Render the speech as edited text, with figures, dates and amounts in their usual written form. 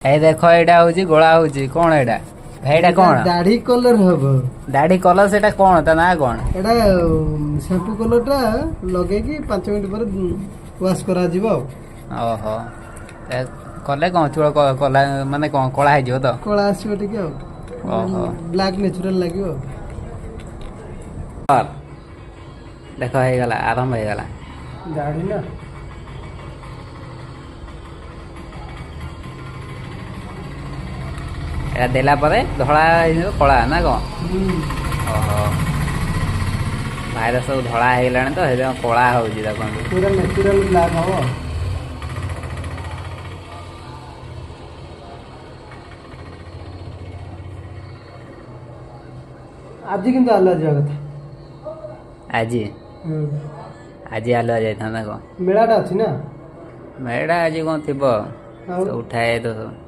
ଏଇ ଦେଖ, ଏଇଟା ହଉଛି ଗୋଳା ହଉଛି। କଣ ଏଇଟା ଭାଇ, ଏଇଟା କଣ? ଦାଢି କଲର ହବ। ଦାଢି କଲର, ସେଟା କଣ, ତା ନାଁ କଣ? ଏଟା ସାମ୍ପୁ କଲରଟା ଲଗେଇକି 5 ମିନିଟ୍ ପରେ ୱାଶ କରାଯିବ ଆଉ। ଓହୋ, କଲେ କଣ ଚୂଳ କଲା ମାନେ କଣ କଳା ହେଇଯିବ ତ? କଳା ଆସିବ ଟିକେ ଆଉ। ଓହୋ, ବ୍ଲାକ୍ ନ୍ୟାଚୁରାଲ ଲାଗିବ। ଦେଖ, ହେଇଗଲା, ଆରମ୍ଭ ହେଇଗଲା। ଦାଢି ନା। ଏଟା ଦେଲା ପରେ ଧଳା ହେଇଯିବ, କଳା ନା କଣ? ଓହୋ, ଭାଇର ସବୁ ଧଳା ହେଇଗଲାଣି ତ ସେଥିପାଇଁ କଳା ହଉଛି, ଦେଖନ୍ତୁ। ପୁରା ନ୍ୟାଚୁରାଲ ବ୍ଲାକ୍ ହବ। ଆଜି କିନ୍ତୁ ଆଲୁଆ ଯିବା କଥା। ଆଜି? ଆଜି ଆଲୁଆ ଯାଇଥାନ୍ତା କଣ? ମେଳାଟା ଅଛି ନା। ମେଳା ଆଜି କଣ ଥିବ? ଉଠାଏ ତ ସବୁ।